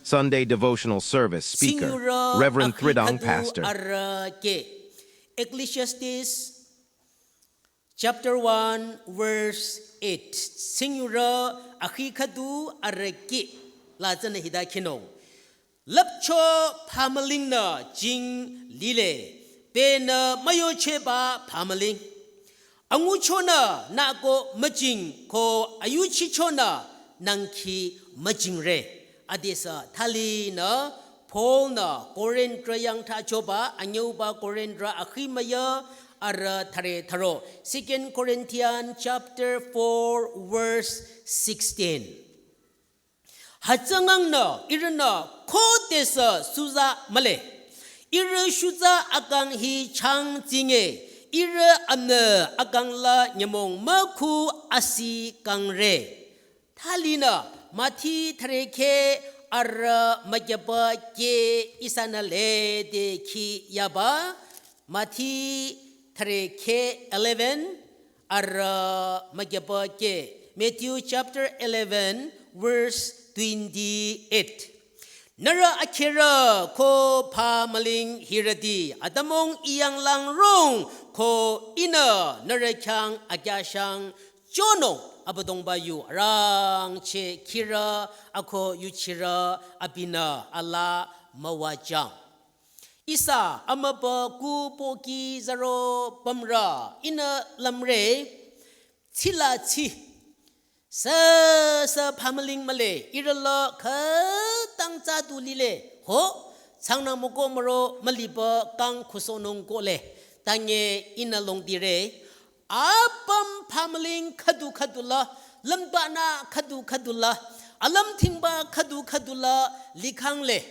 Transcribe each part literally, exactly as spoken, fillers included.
Sunday devotional service speaker, Reverend Thridong, pastor. Arake. Ecclesiastes chapter one, verse eight. Tsingyurü akhi khüdu arake. La tsünü hita khinung. Lüpcho phamüling nü jing lile. Penü müyocheba phamüling. Anguchonü nü ko müjing ko ayuchichonü nangkhi müjingre. Adesü thalinü Paul nü Korinth yang thachoba anyüba Korinth akhi müya arü thüre thüro. Second Corinthians chapter four, verse sixteen. Hütsüngang nü ihrünü khodesü suza mühle. Ihrü shuza akang hi chang tsinge. Ihrü amnü akang la nyümong mükhu asi kangre. Thalinü Mathi thüre khe arü mükyeba ke ihsanü lede khi yaba. Mathi thüre khe eleven, arü mükyeba ke. Matthew chapter eleven, verse twenty-eight. Nührü akherü ko phamüling hirüti, atümung iyanglang rong ko ihnü nührü khyang akyashang chonung Abüdongba yu arangcheh khirü ako yuchirü abinü alaa müwajang. Ihsa amübükuh pohki zaro pümrü ihnü lümre, tsila tsi. Süsü phamüling mühle, ihrü la khütang tsü du lile. Ho, tsangnang müko müro müliba kang khusohnung kohle. Tange ihnü longdire. Apüm phamüling khüdu khüdu la, lümbanü khüdu khüdu la, alümthingba khüdu khüdu la, likhangle.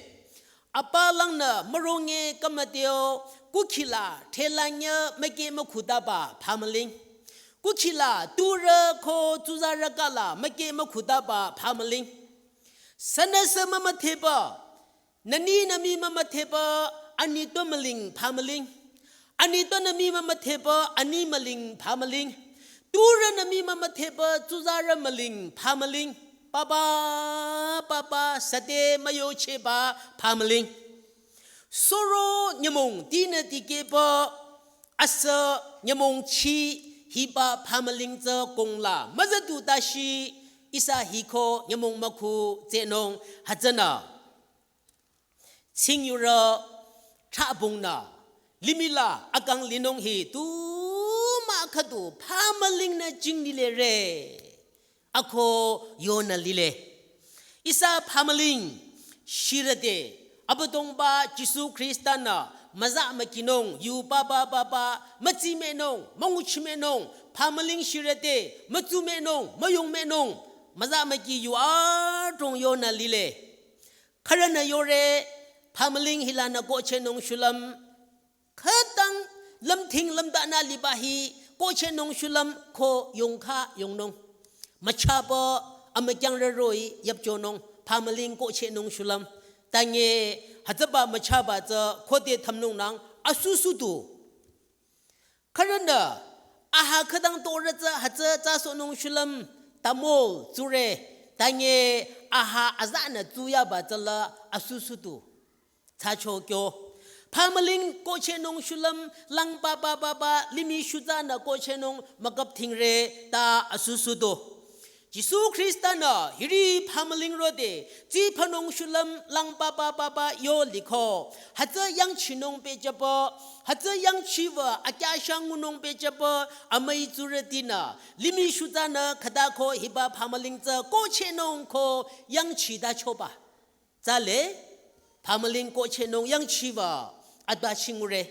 Apa langnü müronge kamateo, kukhila thelanyü müke mükhudaba phamüling. Kukhila turü ko tsuzarü kala müke mükhudaba phamüling. Sünüsü mümütheba, nüni nümi mümütheba, ani to müling phamüling. Ani to nümi mümütheba, ani müling phamüling. Turü nümi mümütheba, tsuzarü müling phamüling. Papa, papa, süte müyocheba phamüling. Suro nyümong tinü tikehba, asü nyümong chi hiba phamüling tsü kongla müzüdu tashi ihsa hiko nyümong mükhu tsehnung hütsünü. Tsingyurü thabungnü, limih la akang linung hi tu mah khüdu phamüling nü jing lile re. Ako yonü lile. Ihsa phamüling shirüte, Abüdongba Jisu Khrista nü müza mükinung, yu papa papa, mütsi mehnung, münguchi mehnung, phamüling shirüte, mütsu mehnung, müyong mehnung, müza müki yu adrong yonü lile. Khürünü yore, phamüling hilanü kohchehnung shulüm. Khütang lümthing lümdanü liba hi kohchehnung shulüm ko yongkha yongnung. Müchaba amükyang rüroi yapchonung phamüling kohchehnung shulüm. Tange hütsüba müchaba tsü khode thümnungnang asusudu. Khürünü, aha khütang torü tsü hütsü tsasohnung shulüm tamol tsure, tange aha azanü tsuyaba tsüla asusudu. Tsacho kyo. Phamüling kohchehnung shulüm lang papa papa limih shutsanü kohchehnung mükap thingre ta asusudu. Jisu Khrista nü hiri phamüling rode, tsi phanung shulüm lang papa papa yo liko. Hütsü yangchinung pehjüpü, hütsü yangchiwü akyashang ngunung pehjüpü, amüi tsurütinü, limih shutsanü khüta ko hiba phamüling tsü kohchehnung ko yangchi ta choba. Tsale, phamüling kohchehnung yangchiwü atbachingure.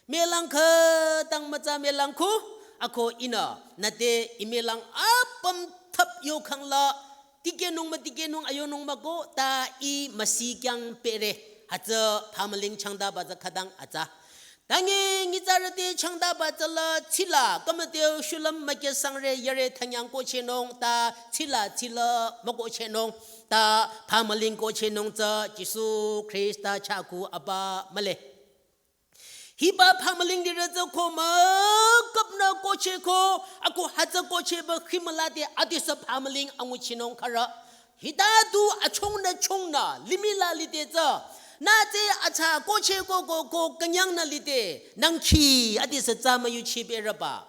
Melang khütang mütsa melang khu, ako ihnü, nüte i melang apüm thap yokhang la, tikehnung mütikehnung ayonung müko, ta i müsikyang pehre, hütsü phamüling changdaba tsü khütang atsa. Tange nyitsarüte changdaba tsüla tsila, kümüteo shulüm mükesangre yare thanyang kohchehnung ta tsila tsila mükohchehnung ta phamüling kohchehnung tsü Jisu Khrista chah ku apa mühle. Hiba phamüling lirü tsü ko mükapnü kohchehko, ako hütsü kohchehba khimülade adesü phamüling anguchinung khürü. Hita du achongnü chongnü limih la lide tsü, nüte atsa koche koko ko künyangnü lide, nangkhi adesü tsü müyuchi berüba.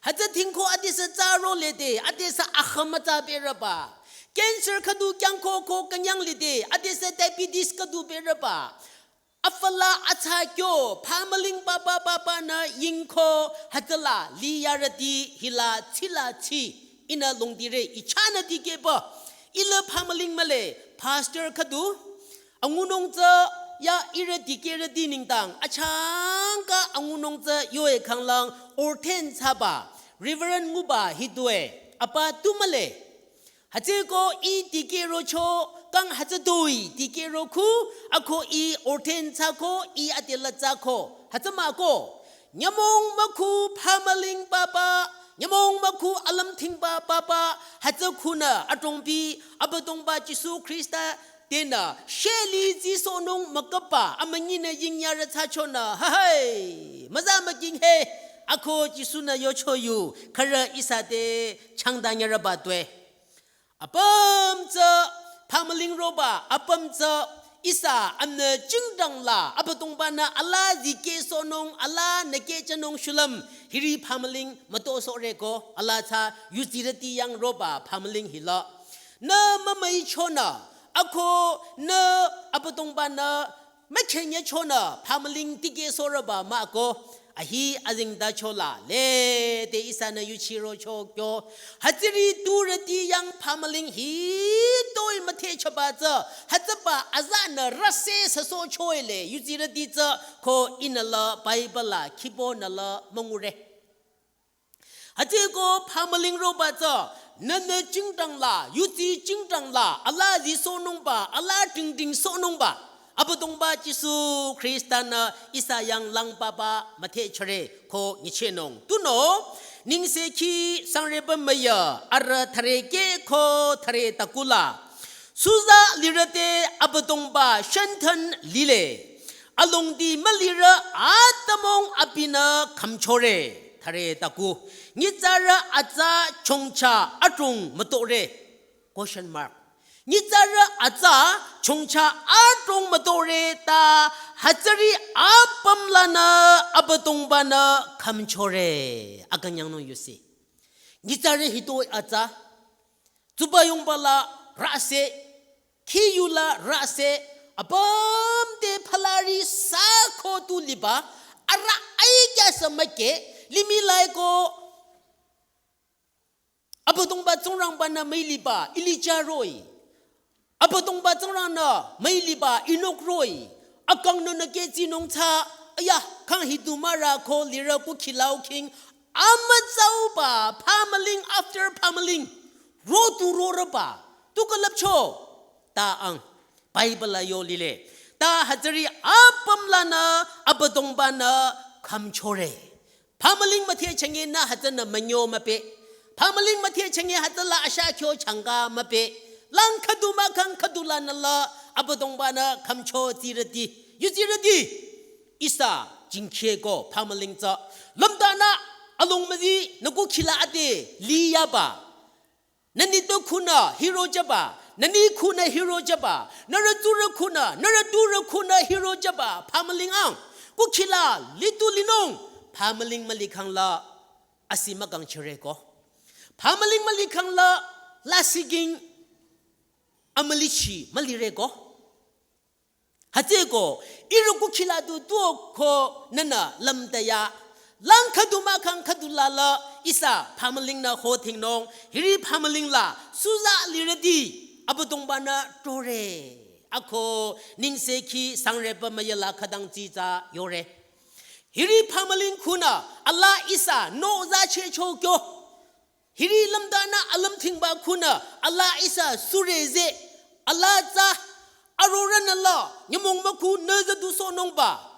Hütsü thingko adesü tsü rolede, adesü akhamütsa berüba. Cancer khüdu kyangko ko künyang lide, adesü diabetes khüdu berüba. Afala atsa kyo, phamüling papa papa nü yingko hütsüla liyarüti hila tsila tsi, ihnü longdire ichanü dikehba. Ila phamüling mühle, pastor khüdu, angunung tsü ya ihrü dikehrüti nengdang, achangka angunung tsü yoe khanglang ordain thsaba, Reverend nguba hitue, apa tu mühle. Hütsüko ih dikehrocho, kang hütsütoi dikehro khu, ako ih ordain thsako, ih adela thsako, hütsü mah ko. Nyümong mükhu phamüling papa, nyümong mükhu alümthingba papa, hütsü khunü adrongpi, Abüdongba Jisu Khrista tenü, sheli zisohnung müküpba, amünyinü yingyarü thsachonü, hahai, müza müking he, ako Jisu-nü yocho yu, khürü ihsa te changdanyarüba tue. Apüm tsü phamüling roba, apüm tsü ihsa amnü jingdang la, Abüdongba-nü alaa zikehsohnung, alaa nükehjünung shulüm, hiri phamüling mütosohre ko, alaa tsü yuzirüti yang roba phamüling hila. Nü mümüichonü, ako nü Abüdongba-nü mükhenyüchonü phamüling tikehsohrüba mah ko, ahi azengtachola lede ihsanü yuchirocho kyo. Hütsüri turüti yang phamüling hitoi müthehchoba tsü, hütsüba azanü rase süsohchoele yuzirüti tsü ko ihnü la Bible la khibonü la müngure. Hütsüko phamüling roba tsü, nünü jingdang la, yuzi jingdang la, alaa zisohnungba, alaa dingdingsohnungba. Abüdongba Jisu Khrista-nü ihsa yang langpapa müthehchore ko nyichehnung. Tunüo, nengsekhi sangreba müya, arüh thüre keh ko thüre taku la. Suza lirüte Abüdongba shenthen lile. Alongdi mülirü atümung abinü khümchore. Thüre taku. Nyitsarü atsa chongcha adrong mütore. Question mark. Nyitsarü atsa chongcha adrong mütore ta hütsüri apüm lanü Abüdongba-nü khümchore. Akünyangnung yusi. Nyitsarü hitoi atsa tsuba yongba la rase, khiyu la rase, apüm te phalari sa ko tu liba, arüh aikyasü mükeh, limih laiko, Abüdongba Tsingrangba-nü müiliba, Elija roh-i. Abüdongba Tsingrang-nü müiliba Enok roh-i, akang nünü kehzinung tsü, aya, kang hidu mürü ko lirü kukhila-o khing, amütsauba, phamüling after phamüling, ro tu rorüba, tu külüpcho, ta ang, Bible la yo lile, ta hütsüri apüm lanü, Abüdongba-nü, khümchore. Phamüling müthehchange nü hütsünü münyo müpeh. Phamüling müthehchange hütsüla asha kyo changka müpeh. Lang khüdu mahkhang khüdu lanü la Abüdongba-nü khümcho tsirüti. Yuzirüti. Ihsa jingkheh ko phamüling tsü. Lümdanü along müzi nü kukhila ade liyaba. Nü nitpü khunü hiro jüba, nü ni khunü hiro jüba, nührü tsurü khunü, nührü turü khunü hiro jüba, phamüling ang, kukhila litu linung, phamüling mülikhang la, asi mükangchire ko. Phamüling mülikhang la, lasih ging, amülichi, mülire ko. Hütsüko, ihrü kukhila du tuo ko nünü lümdaya. Lang khüdu mahkhang khüdu lala ihsa phamüling nü ho thingnung, hiri phamüling la, suza lirüti, Abüdongba-nü tore. Ako, nengsekhi sangreba müyala khütang tsitsa yore. Hiri phamüling khunü, alaa ihsa, no za che cho kyo. Hiri lümdanü alümthingba khunü, alaa ihsa süreze, alaa tsü, arorühnü la, nyümong mükhu nüza du sohnungba.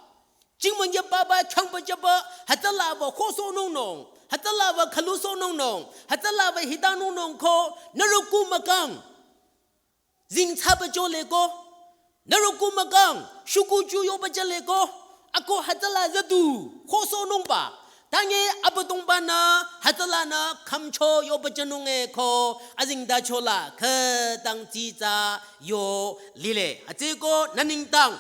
Jingmong ya baba changba jüba, hütsüla ba kho sohnungnung, hütsüla ba khalu sohnungnung, hütsüla ba hitanungnung ko, nührü ku mükang. Zingthsaba jole ko, nührü ku mükang, shuku ju yoba jüle ko, ako hütsüla za du, kho sohnungba, Tange Abüdongba-nü hütsülanü khümcho yoba jünung-e ko azengtacho la khütang tsitsa yo lile. Hütsüeko nü nengdang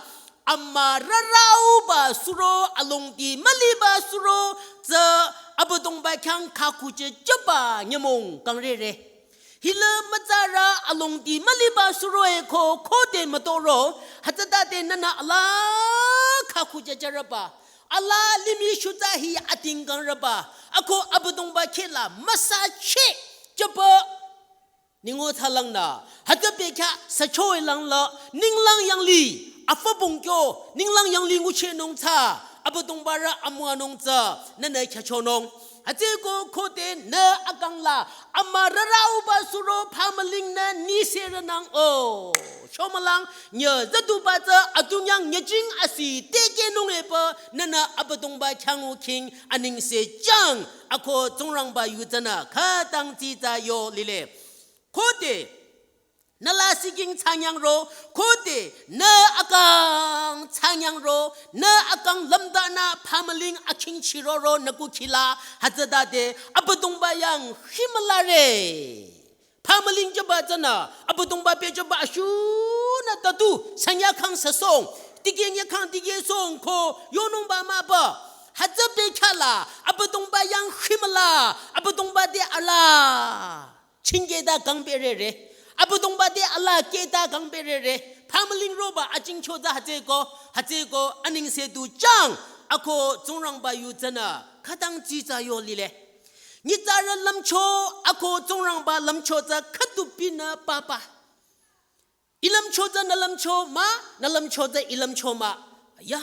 amürarauba suro, alongdi müliba suro tsü Abüdongba khyang khakhuche jüba nyümong kangrere. Hila mütsarü alongdi müliba suro-e ko khode mütoro, hütsütade nünü alaa khakhuche jüreba, alaa limih shutsa hi ating kangreba, ako Abüdongba khehla müsache jüba ningo thalangnü, hütsü bekhyah sücho-e langla, ninglang yanglih afü bongkyo, ninglang yanglih nguchinung tsü, Abüdongba rü amüwanung tsü, nünü khyüchonung. Hütsüeko khode nü akang la amürarauba suro phamüling nü nise rünang-o. Shomülang nyü züduba tsü adung yang nyüjing asi tekehnung-e pü nünü Abüdongba khyang-o khing anengse jang ako Tsingrangba yu tsünü khütang tsitsa yo lile. Khode nü lasih king thsanyangro, khode nü akang thsanyangro, nü akang lümdanü phamüling akhingchiroro nü kukhila, hütsütade Abüdongba yang himülare. Phamüling jüba tsünü, Abüdongba pehjüba ashunü tatu, sanya khang süsong, tikeh nya khang tikeh song ko yonungba mahba. Hütsü bekhyah la, Abüdongba yang himüla, Abüdongba te alaa chingkehta kangpehre re. Abüdongba te alaa kehta kangpehre re. Phamüling roba ajingcho tsü hütsüeko, hütsüeko anengse du jang ako Tsingrangba yu tsünü khütang tsitsa yo lile. Nyitsarü lümcho ako Tsingrangba lümcho tsü khüdu pinü papa. I lümcho tsü nü lümcho mah, nü lümcho tsü i lümcho mah. Ya.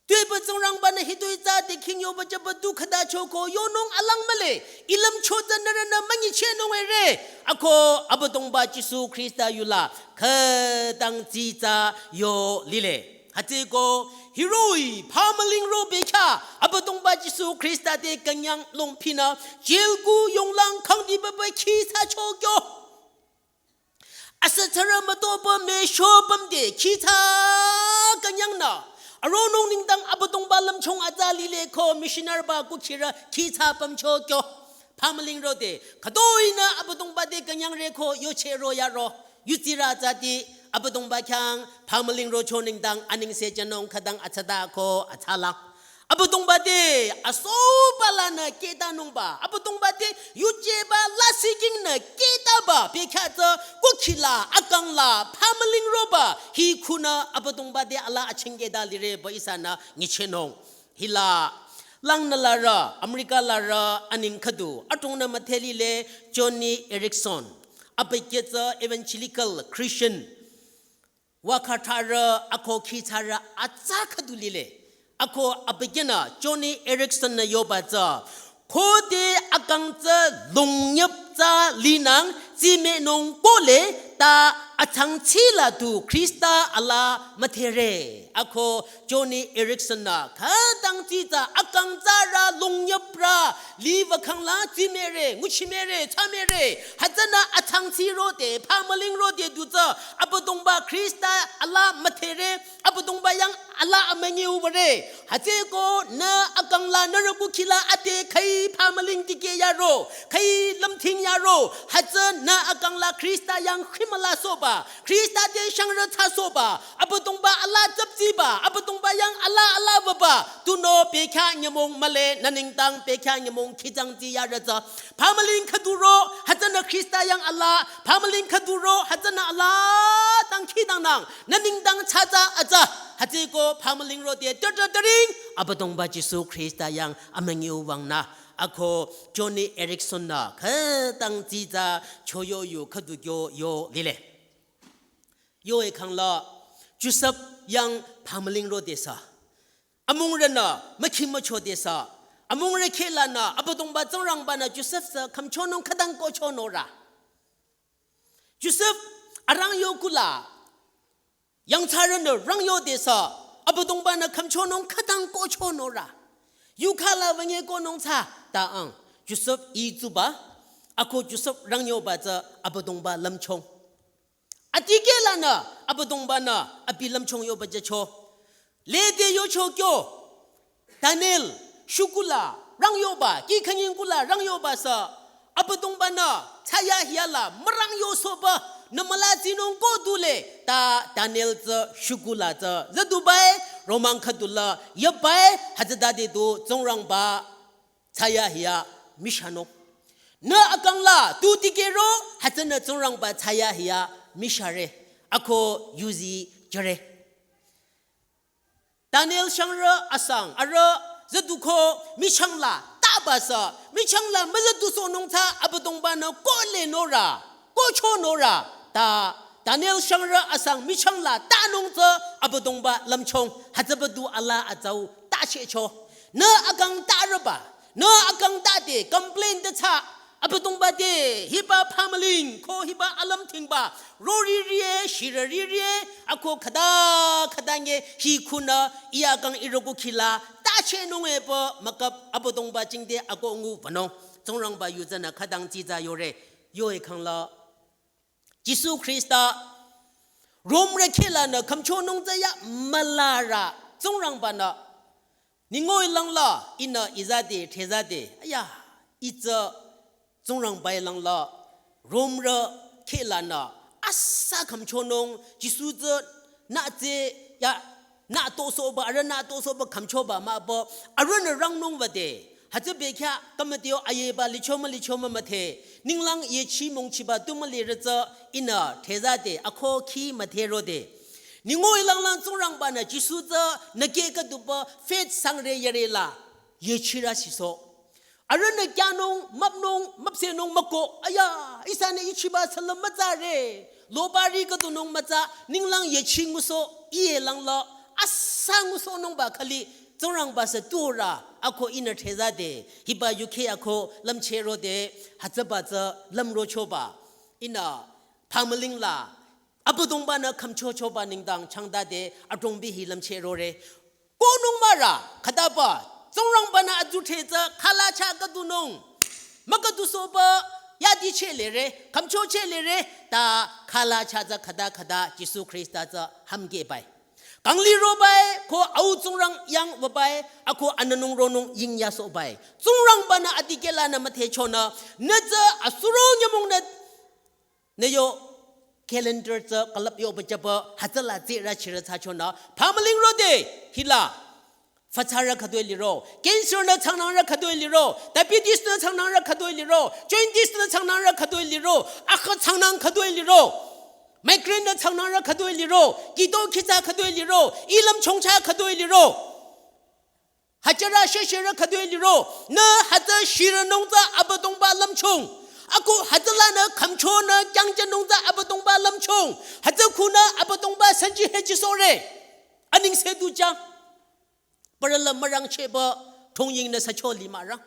Tuepü Tsingrangba-nü hitoi tsü te khing yoba jüba du khütacho ko yonung alang mühle. I lümcho tsü nührünü münyichehnung-e re. Ako Abüdongba Jisu Khrista yu la khütang tsitsa yo lile. Hütsüeko hiroh-i phamüling ro bekhyah Abüdongba Jisu Khrista te künyang longpinü jail ku yonglang khangdi baba khi thsacho kyo. Asütsarü mütopü mesho pümde khitsa künyangnü aronung nengdang Abüdongba lümchung atsa lile ko missionary ba kukhirü khitsa pümcho kyo. Phamüling rode khütoinü Abüdongba te künyangre ko yochehro yaro. Yutsirü atsati Abüdongba khyang phamüling rocho nengdang anengse jünung khütang atsata ko atsalang. Abüdongba te asoba lanü kehtanungba, Abüdongba te yujeba lasih king nü kehtaba bekhyah tsü kukhila akang la phamüling roba hi khunü Abüdongba te alaa achingkehta lire pü ihsanü nyichehnung. Hila langnü larü, America larü aneng khüdu adrongnü müdhe lile Joni Eareckson. Abükyü tsü evangelical Christian wakhatharü ako khitsarü atsa khüdu lile. Ako abükyünü Joni Eareckson-nü yoba tsü, khode akang tsü longnyüp tsü linang tsimehnung kohle ta atsangtsila tu Khrista alaa müdhere. Ako Joni Eareckson-nü khütang tsitsa akang tsürü longnyüprü liva khangla tsimehre, nguchimehre, tsamehre. Hütsünü atsangtsi rode, phamüling rode du tsü Abüdongba Khrista alaa müdhere, Abüdongba yang alaa amünyi ubare. Hütsüeko nü akang la nührü kukhila ade khüi phamüling dikeh yaro, khüi lümthing yaro. Hütsünü akang la Khrista yang khimüla soba, Khrista te shangrü thsa soba, Abüdongba alaa tsüptsiba, Abüdongba yang alaa alaa wüba, tunüo bekhyah nyümong mühle, nü nengdang bekhyah nyümong khijang tsi yarü tsü. Phamüling khüduro, hütsünü Khrista yang alaa, phamüling khüduro, hütsünü alaa dangkhidangnang, nü nengdang tsatsa atsa, hütsüeko phamüling rode tütütüring, Abüdongba Jisu Khrista yang amünyi uwangnü. Ako Joni Eareckson-nü khütang tsitsa choyo yu khüdu kyo yo lile. Yo ekhangla Josef yang phamüling rodesü, amungrünü mükhi müchodesü, amungrü khehlanü Abüdongba Tsingrangba-nü Josef sü khümchonung khütang kohchonora. Josef arangyo kula yangthsarünü rangyodesü Abüdongba-nü khümchonung khütang kohchonora. Yukhala wünye kohnung thsa ta ang Josef itsuba, ako Josef rangyoba tsü Abüdongba lümchung. Adikehlanü Abüdongba-nü abi lümchung yoba jücho. Lede yocho kyo. Daniel, shukula, rangyoba, kih khanying kula rangyoba sü, Abüdongba-nü thsayahiya la mürangyosohba nü mülatsinung ko dule ta Daniel tsü shukula tsü züdubai romang khüdula yabai hütsütade du Tsingrangba thsayahiya mishanung. Nü akang la tu dikehro hütsünü Tsingrangba thsayahiya mishare. Ako yuzi jüre. Daniel shangrü asang arüh züduko michang la tabasü, michang la müzüdusohnung tsü Abüdongba-nü kohle norü, kocho norü, ta Daniel shangrü asang michang la tanung tsü Abüdongba lümchung, hütsüba du ala atsau tachehcho. Nü akang tarüba, nü akang tade complain de tsü, Abüdongba te, hiba phamüling, ko hiba alümthingba, roririye, shirüririye, ako khüta khüta nge, hi khunü, iya kang iroko khila, tachehnung epü, müküp Abüdongba jingte ako ngu vanung, Tsingrangba yu tsünü khütang tsitsa yore, yo ekhang la. Jisu Khrista, Romrü khehlanü khümchonung tsü ya mülarü, Tsingrangba-nü, Ningoi langla, ihnü izade, thezade, aya, itsü Tsingrangba-i langla, Romrü khehlanü, asa khümchonung, Jisu tsü, nü tsü, ya, nü tosohba, arüh nü tosohba khümchoba mahba, arühnü rangnung wüde, hütsü bekhyah, kamateo ayeba, lichoma, lichoma müthe, ninglang yechi mongchiba, tu mülirü tsü, ihnü, thezade, ako khi müthe rode. Ningoi langlang Tsingrangba-nü Jisu tsü nü keh khüduba faith sangre yare la yechirü shiso. Arühnü kyanung, müpnung, müpsehnung müko, aya, ihsanü ichiba salüm mütsare. Lobari khüdunung mütsa, ninglang yechi ngusoh, iye langla, asa ngusohnungba khali, Tsingrangba sü turü, ako ihnü thezade, hiba yukheh ako lümcheh rode, hütsüba tsü lümrochoba. Ihnü, phamüling la, Abüdongba-nü khümchochoba nengdang changdade adrongbi hi lümcheh rore. Konung mürü, khütaba, Tsingrangba-nü adu thetsü khalacha khüdunung. Mükhüdusohba yadi chehlere, khümcho chehlere, ta khalacha tsü khüta khüta Jisu Khrista tsü hümkehbai. Kangli robai, ko au Tsingrang yang wübai, ako anünung ronung ying yasohbai. Tsingrangba-nü adikehlanü müthehchonü, nü tsü asuro nyümong nü Nü yo calendar tsü külüp yoba jüba hütsüla tsürü chirü thsachonü phamüling rode hila. Fatsarü khütoi liro, cancer nü changnangrü khütoi liro, diabetes nü changnangrü khütoi liro, jaundice nü changnangrü khütoi liro, akha changnang khütoi liro, migraine nü changnangrü khütoi liro, kihto khitsa khütoi liro, ilüm chongcha khütoi liro. Hütsürü shesherü khütoi liro, nü hütsü shirünung tsü Abüdongba lümchung. Ako hütsülanü khümchonü kyangjünung tsü Abüdongba lümchung. Hütsü khunü Abüdongba sanji hechisohre. Anengse du jang. Parü la mürangchehba thongyingnü sücho li mürang.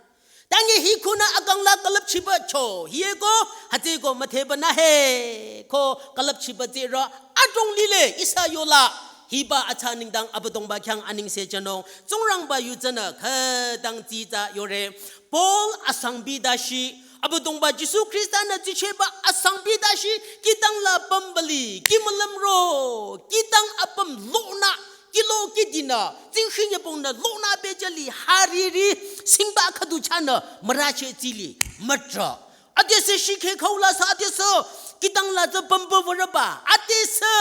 Tangi hi khunü akang la külüpchiba cho. Hieko, hütsüeko müthehba nü he. Ko külüpchiba tsürü adrong lile ihsa yola. Hiba atsa nengdang Abüdongba khyang anengse jünung, Tsingrangba yu tsünü khütang tsitsa yore. Paul asangbi dashi, Abüdongba Jisu Khrista-nü tsichehba asangbi dashi, kihtang la pümbali, kih mülümro, kihtang apüm lonü, kihlo kihdinü, tsingkhi nyübongnü lonü pehjüli, hariri, singba khüdu chahnü, müracheh tsili, mütra. Adesü shikhe khaula sü adesü, kihtang la tsü pümba würeba, adesü.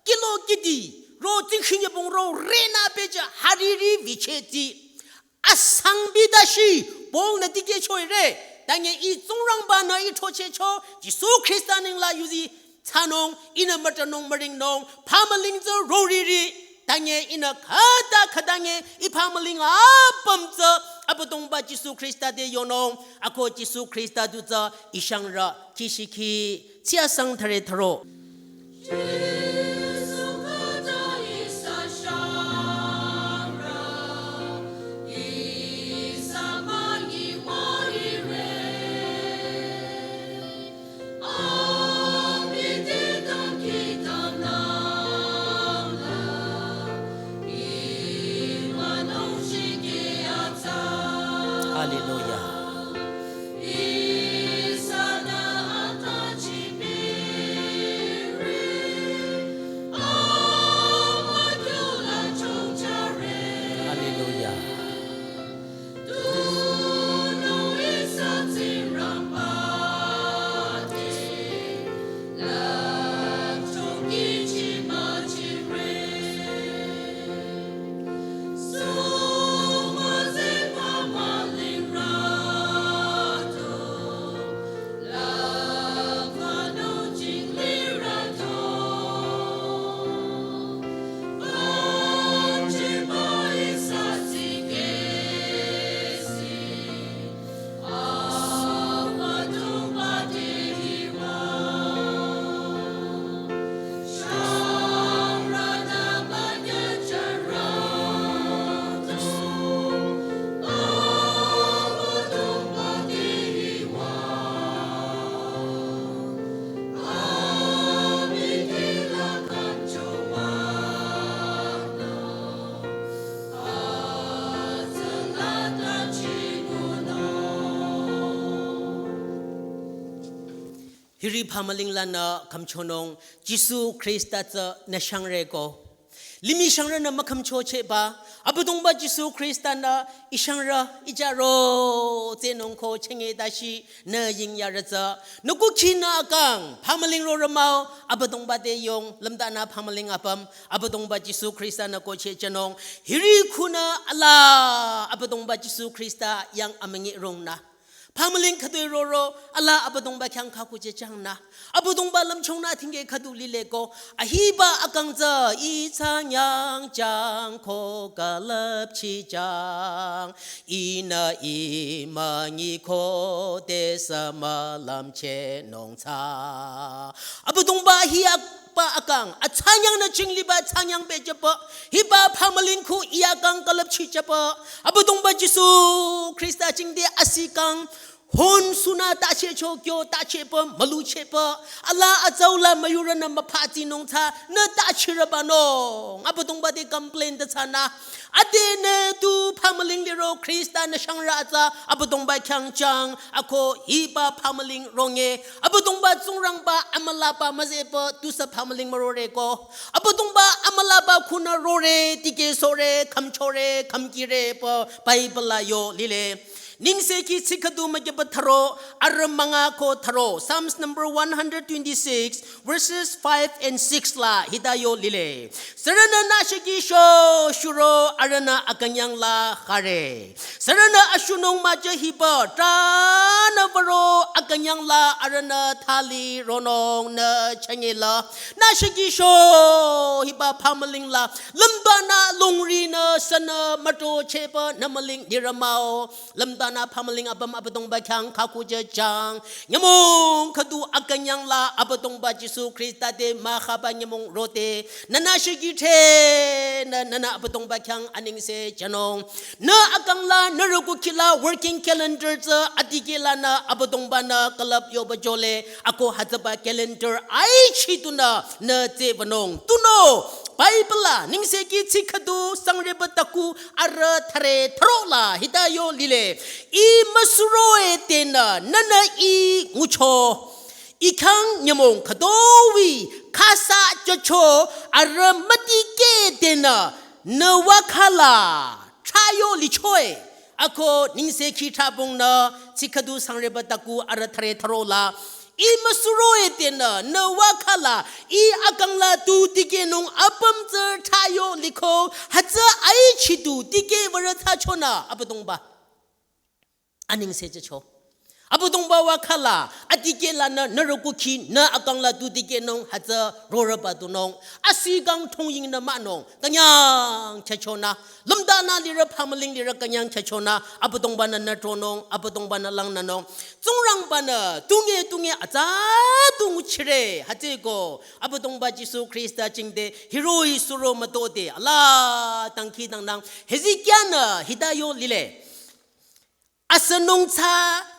Kihlo kihdi, ro tsingkhi nyübong ro renü pehjü hariri vichehti. Asangbi dashi, Paul-nü dikehchoire. Tangi ih Tsingrangba-nü ih throchehcho, Jisu Khrista nengla yuzi thsanung, ihnü mütanung müringnung, phamüling tsü roriri. Tangi ihnü khüta khüta nge, ih phamüling apüm tsü, Abüdongba Jisu Khrista te yonung, ako Jisu Khrista du tsü, ih shangrü, kishiki, tsiasang thare tharo. Hallelujah. Hiri phamüling lanü khümchonung Jisu Khrista tsü nü shangreko. Limih shangrünü mükhümchochehba, Abüdongba Jisu Khrista-nü ishangrü ijaro tsehnung ko chenge dashi nü yingyarü tsü. Nü kukhi nü akang, phamüling rorü mah-o, Abüdongba te yong, lümdanü phamüling apüm, Abüdongba Jisu Khrista-nü ko chehchehnung. Hiri khunü alaa, Abüdongba Jisu Khrista yang amüngi rungnü. Phamüling khütoi roro, alaa Abüdongba khyang khaku jechangnü. Abüdongba lümchungnü thingke khüdu lileko, ahiba akang tsü ih thsangnyang jang ko külüpchijang. Ihnü ih münyi ko te sü mülümchehnung thsa. Abüdongba hi akpa akang, athsangnyang nü chingliba thsangnyang pehjüpü, hiba phamüling khu ih akang külüpchijüpü, Abüdongba Jisu Khrista jingte asi kang, hon sünü tachehcho kyo tachehpü, müluchehpü, alaa atsau la müyurünü müphatsinung thsa, nü tachirübanung, Abüdongba te complain te thsanü, ade nü tu phamüling liro Khrista nü shangrü tsü, Abüdongba khyang jang, ako hiba phamüling ronge, Abüdongba Tsingrangba amülaba müzehpü tusü phamüling müroreko. Abüdongba amülaba khunü rore, tikehsohre, khümchore, khümkirepü Bible la yo lile. Nengsekhi tsi khüdu mükyüpü tharo, arü münga ko tharo. Psalms number one hundred twenty-six, verses five and six la hita yo lile. Sürünü nüshiki sho shuro arühnü akünyang la khare. Sürünü ashunung müjü hiba, tranü würo akünyang la arühnü thali ronung nü chengela. Nüshiki sho hiba phamüling la, lümdanü lungrinü sünü mütochehpü nü mülung lirü mah-o. Lümdanü phamüling apüm Abüdongba khyang khaku jejang. Nyümong khüdu akünyang la Abüdongba Jisu Khrista te mükhaba nyümong rote. Nü nüshiki thre, nü, nünü Abüdongba khyang anengse jünung. Nü akang la, nü rükukhi la working calendar tsü adikeh lanü Abüdongba-nü külüp yoba jole. Ako hütsüba calendar aichi tunü nü tsehbanung. Tunüo, Bible la, Nengsekhi tsi khüdu sangreba taku arü thare tharo la hita yo lile. Ih müsuroe tenü, nünü ih ngucho. Ih khyang nyümong khütoi, khüsa jücho, arü mütikeh tenü, nü wakhala, thrayo lichoe. Ako Nengsekhi thrabong nü, tsi khüdu sangreba taku arü thare tharo la. Ih müsuroe tenü, nü wakhala, ih akang la tu tikehnung apüm tsü thrayo liko, hütsü aichi tu tikeh würü thsachonü, Abüdongba anengse jücho. Abüdongba wakhala, adikeh lanü, nü rükukhi, nü akang la tu tikehnung, hütsü rorüba tunung. Asi kang thongyingnü mahnung, künyang chehchonü. Lümdanü lirü phamüling lirü künyang chehchonü, Abüdongba-nü nü tronung, Abüdongba-nü langnünung. Tsingrangba-nü, tunge tunge atsa tu nguchire, hütsüeko, Abüdongba Jisu Khrista jingte, hiroh-i suro mütote, alaa dangkhidangnang, Hezekia-nü, hita yo lile. Asünung tsü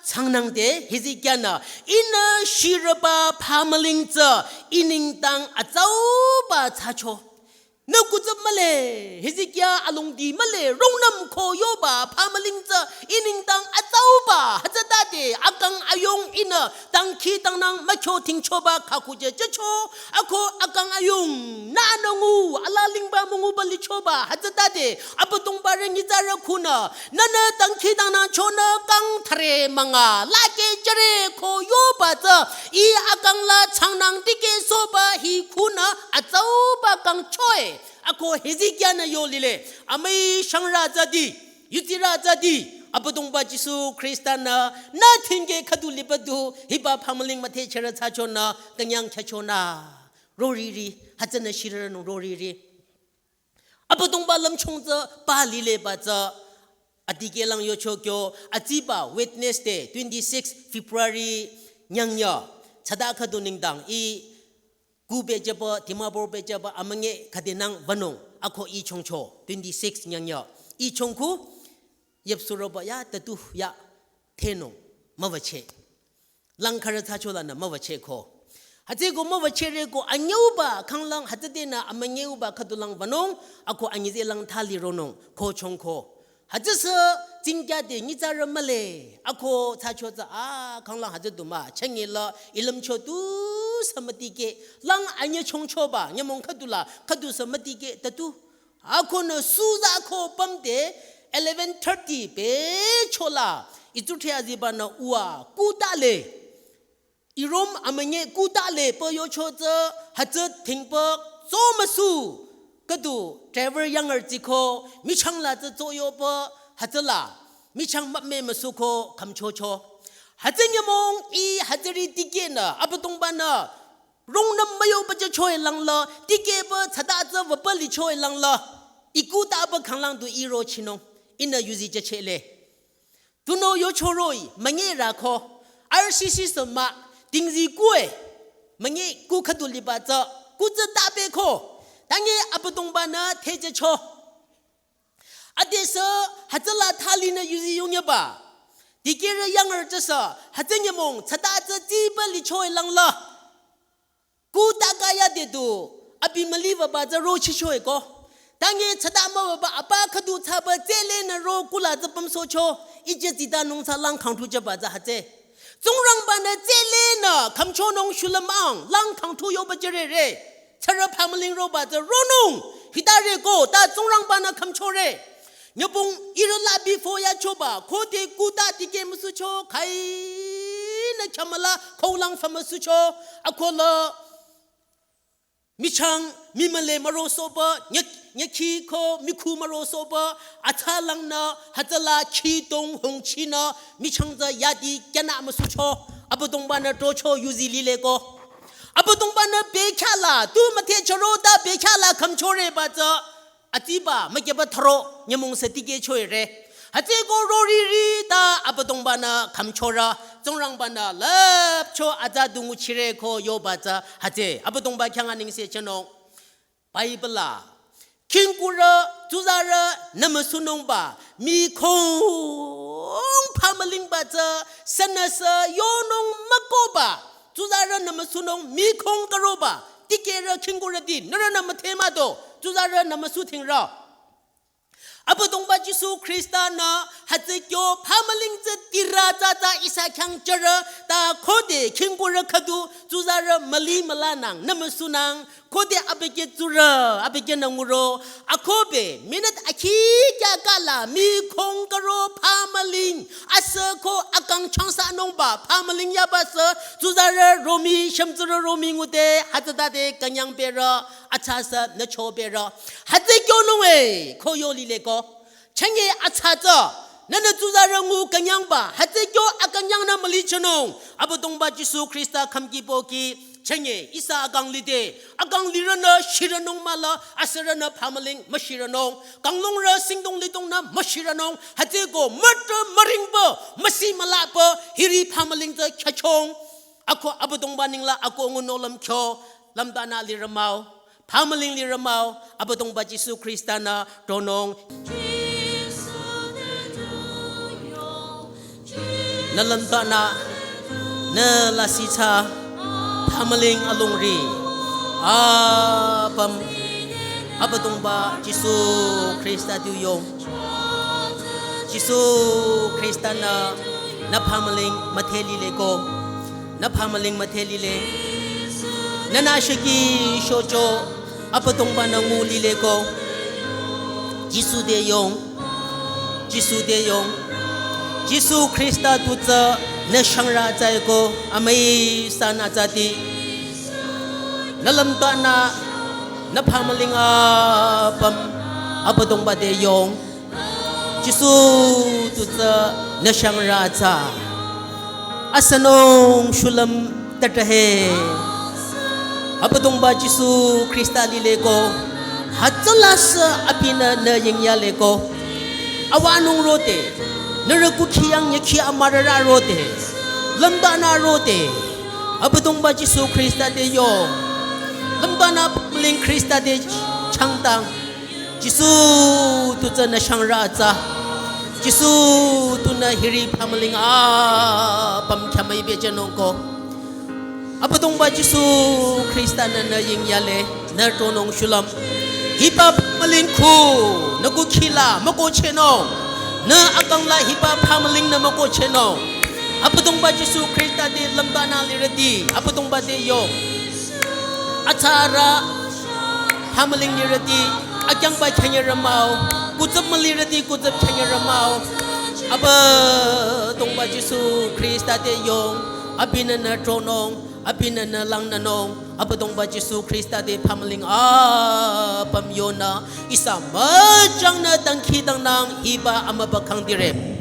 thsangnang te Hezekia-nü, ihnü shirüba phamüling tsü ih nengdang atsauba thsacho. Nü kutsü mühle, Hezekia alongdi mühle, rungnüm ko yoba phamüling tsü ih nengdang atsauba, hütsütade akang ayung ihnü dangkhidangnang mükyo tingchoba khaku jejücho, ako akang ayung, nü nü ngu, alaa lingba münguba lichoba, hütsütade, Abüdongba re nyitsarü khunü, nünü dangkhidangnangchonü kang thare münga, lakeh jüre ko yoba tsü, ih akang la thsangnang tikehsohba hi khunü atsauba kangchoe, ako Hezekia-nü yo lile, amüi shangrü tsüti, yutsirü tsüti, Abüdongba Jisu Khrista-nü, nü thingke khüdu liba du, hiba phamüling müthehchehrü thsachonü, künyang chehchonü. Roriri, hütsünü shirünung roriri. Abüdongba lümchung tsü pa lileba tsü, adikeh lang yocho kyo, atsiba Wednesday, twenty-six February nyangya, tsüta khüdu nengdang, ih ku pehjüba, Dimapur pehjüba, amünge khüdenang wünung, ako ih chongcho, twenty-six nyangya. Ih chongku, yüpsuroba ya, tatu ya, thenung, müwücheh. Lang khürü thsacho lanü müwücheh ko. Hütsüeko müwüchehre ko anyüuba, khanglang hütsüdenü amünyüuba khüdulang wünung, ako anyüzehlang thali ronung, ko chongko. Hütsüsü tsingkyade nyitsarü mühle. Ako thsacho tsü a khanglang hütsü du mah. Chengela ilümcho tusü mütikeh. Lang anyüchongchoba nyümong khüdula khüdusü mütikeh tatu. Akonü suza ko pümde eleven thirty pehchola. Itsuthre azibanü uwa kutale. Irom amünye kutale pü yocho tsü hütsü thingpü tsomüsu. Khüdu driver yangrüti ko michangla tsü tsoyopü hütsüla. Michang müpmemüsu ko khümchocho. Hütsü nyümong i hütsüri tikehnü Abüdongbanü rungnüm müyopü jüchoe langla, tikehpü tsada tsü wüpü lichoe langla. I kutapü khanglang du iro chinung. Ihnü yuzi jüchele. Tunüo yocho roh-i, münye rako. R C C sü mah, tingzi kue. Münye ku khüdu liba tsü, ku tsü tapeko. Tange Abüdongbanü thejücho. Adesü, hütsüla thalinü yuzi yongyaba. Dikehrü yangrütisü, hütsü nyümong, tsada tsü tsipü lichoe langla. Kuta kaya dedu, abi müli wüba tsü ro chichoe ko. Tange tsada müwüba apa khüdu thsaba tsülenü ro kula tsü pümsohcho, ije zita nungsa lang khangthu jüba tsü hütsü. Tsingrangbanü tsülenü khümchonung shulümang lang khangthu yoba jürere. Tsürü phamüling roba tsü ronung, hitare ko, ta Tsingrangbanü khümchore. Nyübong irüla bifo yachoba, khode kuta tikeh müsucho, khainü khyamüla, kholang fü müsucho, akola michang, mimüle mürosohba, nyü-, nyükhi ko, mikhu mürosohba, atsalangnü, hütsüla khidong hongchinü, michang tsü yadi kyanü müsucho, Abüdongbanü trocho yuzi lile ko. Abüdongbanü bekhyahla, tu müthehchoro ta bekhyahla khümchoreba tsü, atsiba, mükyeba tharo, nyümong sü tikehchoere. Hütsüko roriri ta Abüdongbanü khümchorü, Tsingrangbanü lüpcho atsa du nguchire ko yoba tsü, hütsü, Abüdongba khyang anengse chenung. Bible la, khingkurü, tsuzarü, nümüsunungba, mikhong phamülingba tsü, sünüsü, yonung mükohba, tsuzarü nümüsunung, mikhong karoba, tikehrü khingkurüti, nührünü müthemado, tsuzarü nümüsu thingrü. Abüdongba Jisu Khrista-nü hütsü kyo phamüling tsü tirü tsü tsü ihsa khyang jürü ta khode khingkurü khüdu tsuzarü müli mülanang nümüsunang khode abükyü tsurü abükyünü nguro akobe minute akhi kya kala mikhong karo phamüling asü ko akang changsanungba phamüling yaba sü tsuzarü romi shümtsurü romi ngude hütsütade künyang berü atsasü nücho berü. Hütsü kyonung e, ko yo lile ko. Chenge atsa tsü, nünü tsuzarü ngu künyangba, hütsü kyo akünyangnü mülichinung. Abüdongba Jisu Khrista khümki pohki, chenge ihsa akang lide, akang lirünü shirünung mahla, asürünü phamüling müshirünung. Kanglungrü singdong lidongnü müshirünung. Hütsüko mütü müringba, müsi mülaba, hiri phamüling tsü khyachong. Ako Abüdongba ningla ako ngunung lümkyo, lümdanü lirü mah-o. Phamüling lirü mah-o, Abüdongba Jisu Khrista-nü tronung. Nü lümdanü, nü lasih thsa, phamüling alongri. Apüm, Abüdongba Jisu Khrista tu yong. Jisu Khrista-nü, nü phamüling müdhe lile ko. Nü phamüling müdhe lile. Nünü shiki shocho Abüdongba-nü ngu lile ko. Jisu te yong. Jisu te yong. Jisu Khrista tu tsü nü shangrü tsü ko amüi san atsati. Nü lümdanü nü phamüling apüm Abüdongba te yong. Jisu tu tsü nü shangrü tsü. Asünung shulüm tatahe. Abüdongba Jisu Khrista lile ko. Hütsüla sü abinü nü yingyale ko. Awanung rode. Nührü kukhi yang nyükhi amürarü rode. Lümdanü rode. Abüdongba Jisu Khrista te yong. Lümdanü phamüling Khrista te changtang. Jisu tu tsü nü shangrü tsü. Jisu tunü hiri phamüling apüm khyamüi bejünung ko. Abüdongba Jisu Khrista-nü nü yingyale, nü tronung shulüm. Hiba phamüling khu, nü kukhila, mükohchehnung. Nü akang la hiba phamüling nü mükohchehnung. Abüdongba Jisu Khrista te lümbanü lirüti, Abüdongba te yong. Atsarü phamüling lirüti, akyangba khenyerü mah-o. Kutsüp mülirüti, kutsüp khenyerü mah-o. Abüdongba Jisu Khrista te yong. Abinü nü tronung, abinü nü langnünung. Abüdongba Jisu Khrista te phamüling apüm yonü, ihsa müchangnü dangkhidangnang hiba amübükhang dire.